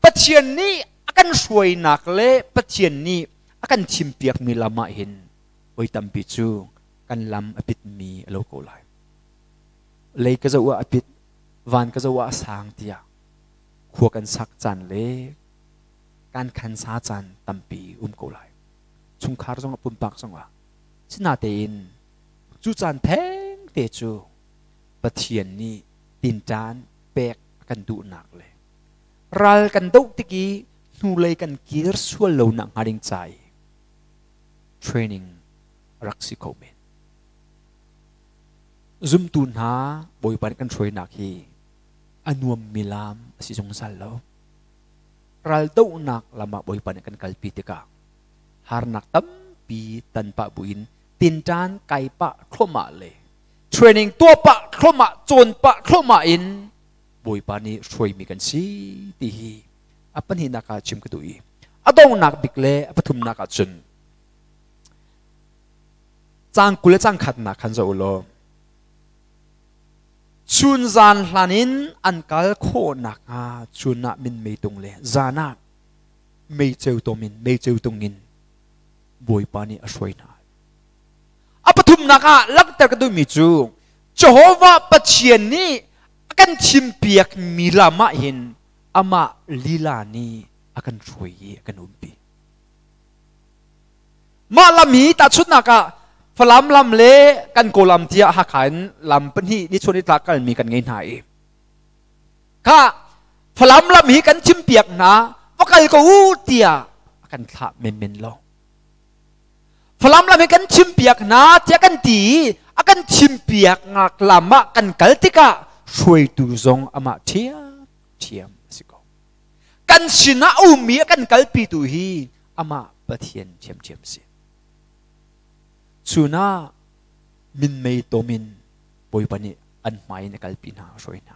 Pathian nih a kan hruainak le Pathian nih a kan thimpiakmi lam ah hin voi tampi cu kan lam a pitmi a lo ko lai. Lei ka zoh ah a pit, van ka zoh ah a sang tiah khua kan sak caan le kan khan sa caan tampi um ko lai. Chungkhar zongah pumpak zongah sinatein cu caan theng te cu Pathian nih tinṭan pek a kan duhnak le ral kan doh tik i hnulei kan kir sual lo nak hnga ding ca i training rak si kho men. Zumtu hna Bawipa nih kan hruainak hi a nuammi lam a si zungzal lo. Ral dohnak lam ah Bawipa nih kan kalpi tikah harnak tampi tan pah buin tinṭan kai pah thluahmah le training tuah pah thluahmah cawn pah thluahmah in Bawipa nih hruaimi kan si ti hi a pahnihnak ah chim ka duh i a donghnak bik le a pathumnak ah cun caang 20 le caang khatnak khan zoh u law chun zan hlan in an kal khawh nakhnga chun ah minmei tung le zan ah meiceu tom in meiceu tung in Bawipa nih a hruai hna. A pathumnak ah langhter ka duhmi cu Jehovah Pathian nih a kan thimpiakmi lam ah hin amah lila nih a kan hruai i a kan umpi. Mah lam hi tahchunhnak ah Falam lam le kan Kawlam tiah Hakha in lam pahnih nichuah nitlak kalmi kan ngei hna i kha Falam lam hi kan thimpiak hna va kal ko u tiah a kan thlah menmen lo. Falam lam hi kan chimpiak hna tiah kan ti i a kan chimpiak ngak lam ah kan kal tikah hruaitu zong amah ṭhiamṭhiam a si ko. Kan sinah a ummi a kan kalpitu hi amah Pathian ṭhiamṭhiam a si. Chun ah minmei tom in Bawipa nih an hmai in a kalpi hna, a hruai hna.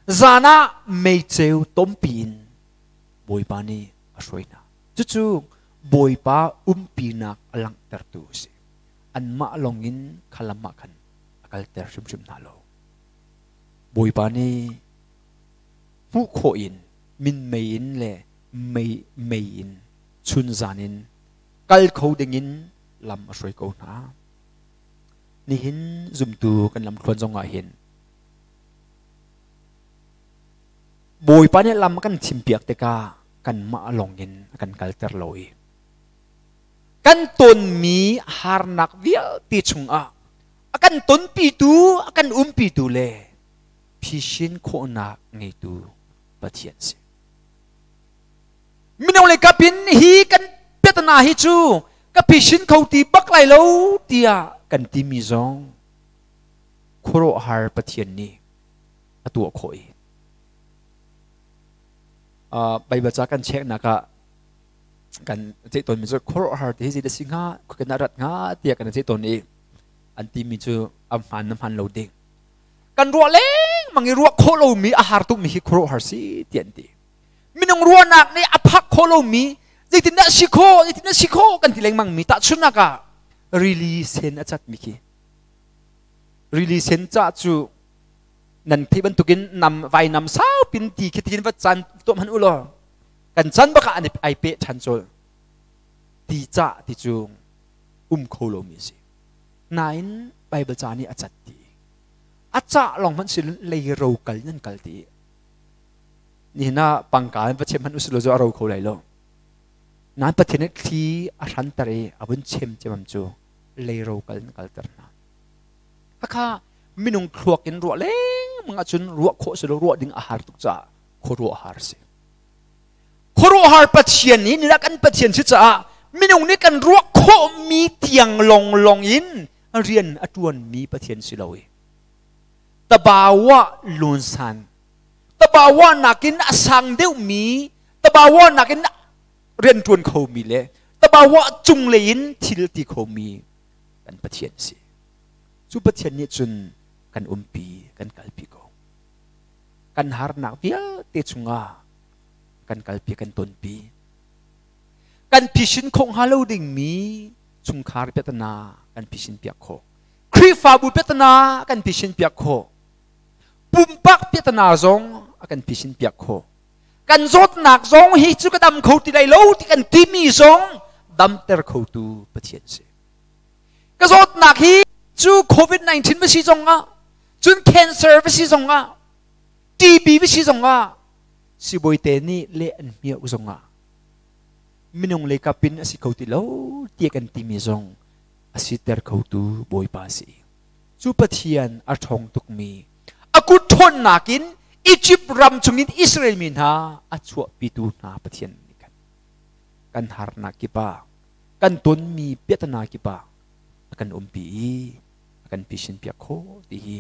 Zan ah meiceu tompi in Bawipa nih a hruai hna. Cucu Bawipa umpinak a langhtertu a si. Anmah lawngin kha lam ah khan a kalter hrimhrim hna lo. Bawipa nih hmuh khawh in minmei in le mei mei in chun zan in kal kho dingin lam a hruai ko hna. Nihin zumtu kan lamthluan zongah hin Bawipa nih lam a kan thimpiak tikah kanmah lawngin a kan kalter lo i kan tonmi harnak vialte chungah a kan tonpitu a kan umpitu le phisin khawhnak ngeitu Pathian si. Mino le kapin hi kan petana hi cu ka phisin kho ti bak lai lo tiah kan timi zong khuaruahhar Pathian nih a tuah khawh i Baibal ca kan checknak ah kan ceih tawnmi cu khuaruahhar ti hi zei dah si hnga kan rat hnga tiah kan ceih tawn i an timi cu a hmaan na hmaan lo ding kan ruah lengmang i ruah khawh lomi a har tukmi hi khuaruahhar si tiah an ti. Minung ruahnak nih a phak khawh lomi zeitindah si khawh zeitindah si khawh kan ti lengmang mi tahchunhnak ah rili sen a catmi khi rili sen cah cu nan theih bantukin nam vainam saupin ti khi tin va caan tuah hmanh u law kan chan bak ah an ai peh ṭhan cawlh ti cah ti cu um kho lomi a si. Nain Baibal ca nih a cat ti a cah lawng hmanh si lei ro kal in an kal ti nihin ah pangka in va chem hmanh usih law cu a ro kho lai lo. Nain Pathian nih thli a hranter i a vun chem cemam cu lei ro kal in kalter hna. Khakha minung thluak in ruah lengmang ahcun ruah khawh si lo, ruah ding a har tuk caah khuaruahhar si. Khuaruahhar Pathian nih ni kan Pathian si caah Minung nih kan ruah khawhmi tiang longlong in rian a ṭuanmi Pathian si lo i tabawa lunsan tabawa nakin a sang deuhmi, tabawa nakin rian ṭuan khomi le tabawa cunglei in thil ti khomi kan Pathian si. Cu Pathian nih cun kan umpi, kan kalpi ko. Kan harnak vialte chungah kan kalpi, kan tonpi. Kan phisin khawh hnga lo dingmi chungkhar piahtana kan phisin piak khawh. Khrihfabu piahtana kan phisin piak khawh. Pumpak piahtana zong a kan phisin piak khawh. Kan zawtnak zong hi cu ka dam kho ti lai lo ti kan timi zong damter khotu Pathian si. Ka zawtnak hi cu COVID-19 va si zong ah, cun cancer va si zong ah, TB va si zong ah, sibawi te nih le an hmiah zong ah minung lei kapin a si kho ti lo ti kan timi zong a siter khotu Bawipa si. Cu Pathian a ṭhawng tukmi a kut ṭhawnnak in Egypt ram chungin Israel mi hna a chuahpitu hna Pathian nih khan kan harnak kip ah, kan tonmi piahtana kip ah a kan umpi i a kan phisin piak khawh ti hi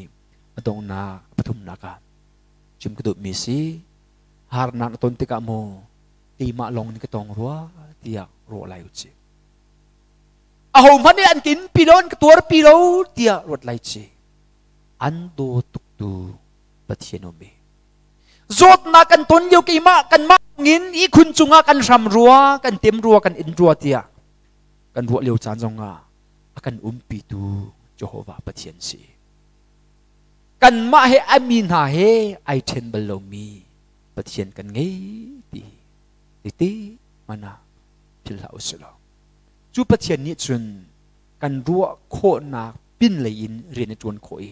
a donghnak pathumnak ah chim ka duhmi si. Harnak na ton tikah maw keimah lawng nih ka tong rua tiah ruah lai u ci. Aho hmanh nih an kin pi lo, an ka tuar pi lo tiah ruat lai ci. An daw tuk tu Pathian um i zawtnak kan ton lio keimah kanmah ngin ihkhun cungah kan hram rua, kan tem rua, kan in rua tiah kan ruah lio caan zongah a kan umpitu Jehovah Pathian si. Kanmah he a mi hna he ai ṭhen bal lomi Pathian kan ngei ti hi ti mana philh hlah usih law, cu Pathian nih cun kan ruah khawhnak pin lei in rian a ṭuan khawh i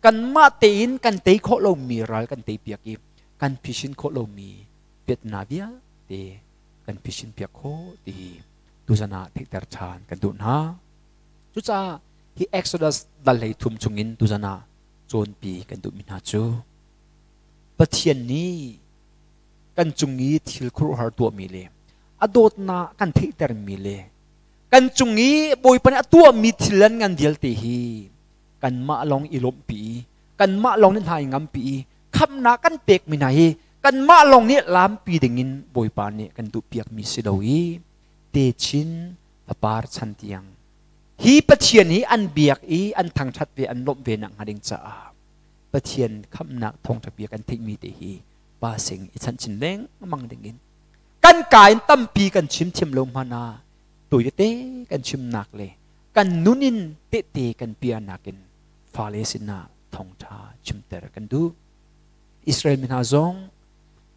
kanmah tein kan tei khawh lomi ral kan tei piak i kan phisin khawh lomi piatna vialte kan phisin piak khawh ti hi tuzan ah theihter ṭhan kan duh hna. Cucaah hi Exodus dal 13 chungin tuzan ah cawnpi kan duhmi hna cu, Pathian nih kan cung i thil khuaruahhar tuahmi le a dawtnak kan theihtermi le kan cung i Bawipa nih a tuahmi thil an ngan vialte hi kanmah lawng i lawmhpi i kanmah lawng nih hna i ngampi i khamhnak kan pekmi hna hi kanmah lawng nih lampi dingin Bawipa nih kan duhpiakmi si lo i techin fapar chan tiang hi Pathian hi an biak i an thangṭhat ve, an lawmh ve nak hnga ding caah Pathian khamhnak thawngṭha bia kan theihmi te hi pa sing i chanh chin lengmang dingin kan ka in tampi kan chim thiam lo hmanh ah tawi tete kan chimnak le kan nun in tehte kan pianak in fale sinah thawngṭha chimter kan duh. Israel mi hna zong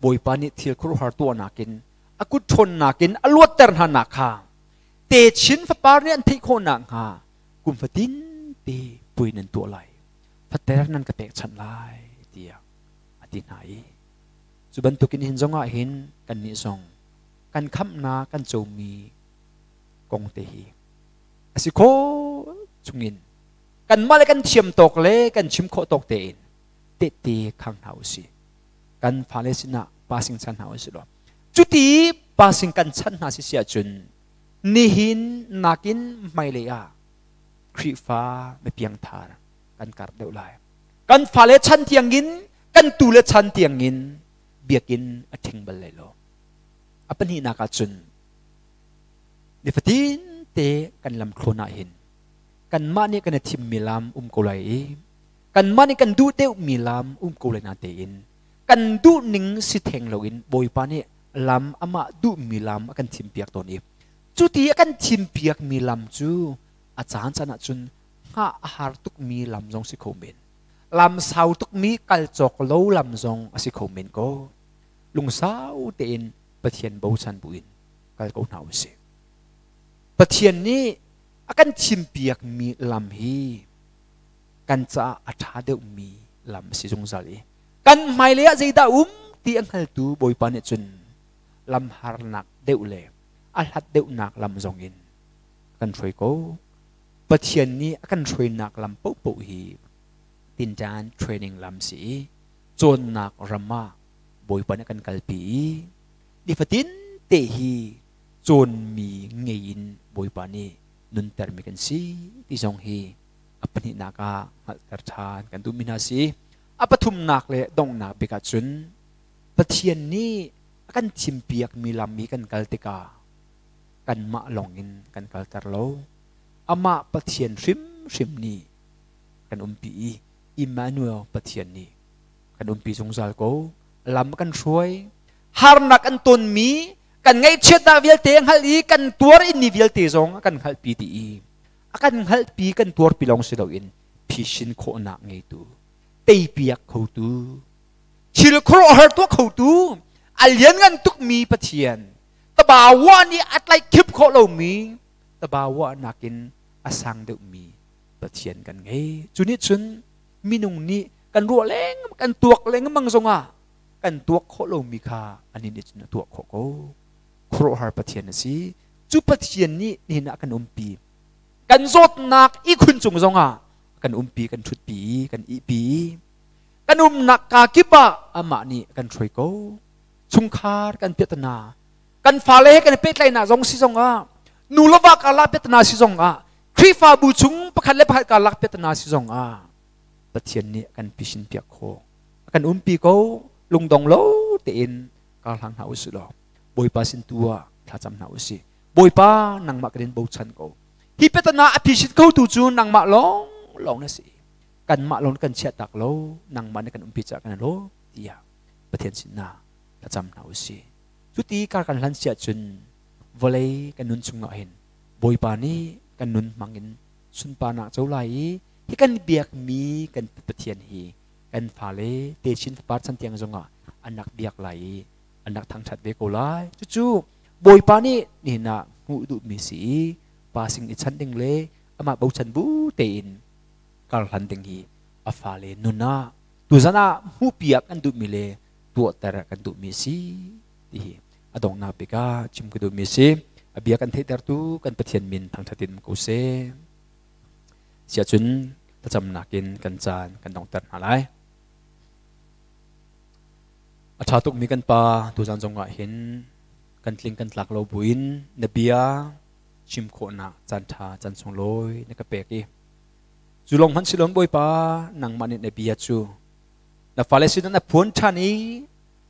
Bawipa nih thil khuaruahhar tuahnak in a kut ṭhawnnak in a luatter hna nak kha techin fapar nih an theih khawh nakhnga kum fatin te pui nan tuah lai, fater nan ka pekchanh lai tiah a ti hna i cu bantukin hin zongah hin kannih zong kan khamhnak kan comi kong te hi a si khawh chungin kanmah le kan thiam tawk le kan chim khawh tawk tein tehte khang hna usih, kan fale sinah passing chan hna usih law, cuti passing kan chan hna si si ahcun nihin nakin hmailei ah Khrihfa mipiangthar kan karh deuh lai. Kan fale chan tiangin, kan tu le chan tiangin biakinn a ṭhing bal lai lo. A pahnihnak ah cun nifatin te kan lam thlawn ah hin kanmah nih kan i thimmi lam um ko lai i kanmah nih kan duh deuhmi lam um ko lai na tein kan duh ning si theng loin Bawipa nih lam amah duhmi lam a kan thimpiak tawn i cuti a kan thimpiakmi lam cu a caan caan ahcun hngah a har tukmi lam zong si kho men, lam sau tukmi kal cawk lo lam zong a si kho men ko. Lungsau tein Pathian bochan buin kal ko hna usih. Pathian nih a kan thimpiakmi lam hi kan caah a ṭha deuhmi lam a si zungzal i kan hmailei ah zeidah um ti a hngaltu Bawipa nih cun lam harnak deuh le a hlat deuhnak lam zongin a kan hruai ko. Pathian nih a kan hruainak lam paohpaoh hi tinṭan training lam si i cawnnak ram ah Bawipa nih a kan kalpi i nifatin te hi Cawnmi ngei in Bawipa nih nuntermi kan si ti zong hi a pahnihnak ah hngalhter ṭhan kan duhmi hna si. A pathumnak le donghnak bik ahcun Pathian nih a kan thimpiakmi lam i kan kal tikah kanmah lawngin kan kalter lo. Amah Pathian hrimhrim nih kan umpi i Immanuel Pathian nih kan umpi zungzal ko. Lam kan hruai. Harnak kan tonmi, kan ngaihchiatnak vialte a hngalh i kan tuar inmi vialte zong a kan hngalhpi dih i a kan hngalhpi kan tuarpi lawng si loin phisin khawhnak ngeitu, teipiak khotu, thil khuaruahhar tuah khotu, a lianngan tukmi Pathian, tabawa nih a tlaihkhip khawh lomi tabawa nakin a sang deuhmi Pathian kan ngei. Cu nih cun minung nih kan ruah leng kan tuak lengmang zongah kan tuak khawh lomi kha anih nih cun a tuah khawh ko. Khuaruahhar Pathian a si. Cu Pathian nih nihin ah kan umpi. Kan zawtnak ihkhun cung zongah kan umpi, kan ṭhutpi, kan ihpi. Kan umnak ka kip ah amah nih kan hruai ko. Chungkhar kan piahtana, kan fale he kan i pehtlaihnak zong si zongah, nu le va karlak piahtana si zongah, Khrihfabu chung pakhat le pakhat karlak piahtana si zongah Pathian nih kan pisin piak khawh. A kan umpi ko, lungdong lo tein kar hlang hna usih law Bawipa sin tu ah thlacam hna usih. Bawipa nangmah kan in bochan ko. Hi piahtana a phisin khotu cu nangmah lawng lawng na si. Kanmah lawng kan chiah tak lo, nangmah nih kan umpi caah kan lo tiah Pathian sinah thlacam hna usih. Cuti kar kan hlan si ahcun vawlei kan nun chungah hin Bawipa nih kan nun hmangin sunparnak co lai i hi kan biakmi kan Pathian hi kan fale techin fapar chan tiang zongah an rak biak lai i an rak thangṭhat ve ko lai. Cucu Bawipa nih nihin ah hmuh duhmi si i pa sing i chan ding le amah bochan bu tein karhlan ding hi a fale nun ah tuzan ah hmuhpi ah kan duhmi le tuahter kan duhmi si ti hi a donghnak bik ah chim ka duhmi si. A bia kan theihtertu kan Pathian min thangṭhat in ko seh. Siahcun thlacamnak in kan caan kan donghter hna lai. A ṭha tukmi kan pa tuzan zong ah hin kan tling kan tlak lo buin na bia chim khawhnak caan ṭha caan sunglawi na ka pek i cu lawng hmanh si loin Bawipa nangmah nih na bia cu na fale sinah na phuan ṭhan i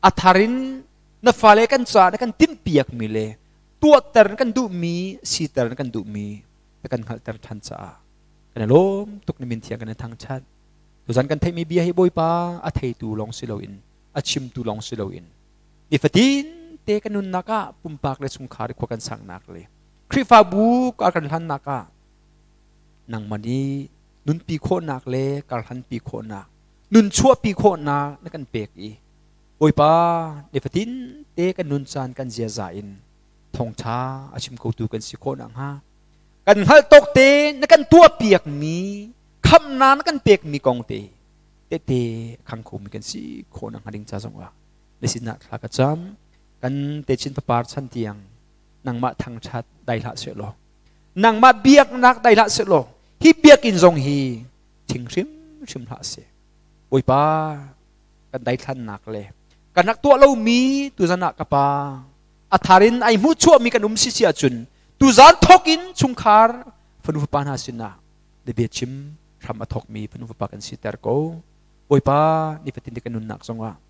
a thar in na fale kan caah na kan timhpiakmi le tuahter na kan duhmi siter na kan duhmi na kan hngalhter ṭhan caah kan i lawm tuk na min thiang kan i thangṭhat. Tuzan kan theihmi bia hi Bawipa a theitu lawng si loin a chimtu lawng si loin nifatin te kan nunnak ah pumpak le chungkhar khua kan saknak le Khrihfabu kar kan hlannak ah nangmah nih nunpi khawhnak le karhlanpi khawhnak nun chuahpi khawhnak na kan pek i Bawipa nifatin te kan nun caan kan ziaza in thawngṭha a chim khotu kan si khawh nakhnga kan hngalh tawk te na kan tuahpiakmi khamhnak na kan pekmi kong te tehte khang khomi kan si khawh nakhnga ding ca zongah na sinah thla ka cam. Kan techin fapar chan tiang nangmah thangṭhat dai hlah seh law, nangmah biaknak dai hlah seh law, hi biakinn zong hi thing hrimhrim hlah seh. Bawipa, kan daithlannak le kan rak tuah lomi tuzan ah ka pa a thar in ai hmuh chuahmi kan um si si ahcun tuzan thawk in chungkhar fanu fapa hna sinah na biachim hram a thawkmi fanu fapa kan siter ko. Bawipa, nifatin te kan nunnak zongah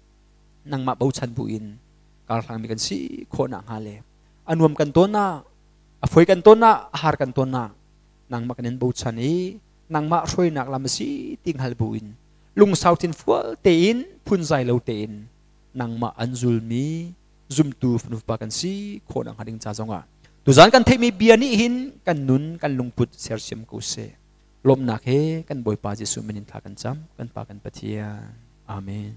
nangmah bochan buin karhlangmi kan si khawh nakhnga le a nuam kan tawn ah, a foi kan tawn ah, a har kan tawn ah nangmah kan in bochan i nangmah hruainak lam a si ti hngal buin lungsau thin fual tein phunzai lo tein nangmah an zulmi zumtu fanu fapa kan si khawh nakhnga ding ca zongah tuzan kan theihmi bia nih hin kan nun kan lungput sersiam ko seh. Lawmhnak he kan Bawipa Jesuh min in thla kan cam, kan Pa kan Pathian. Amen.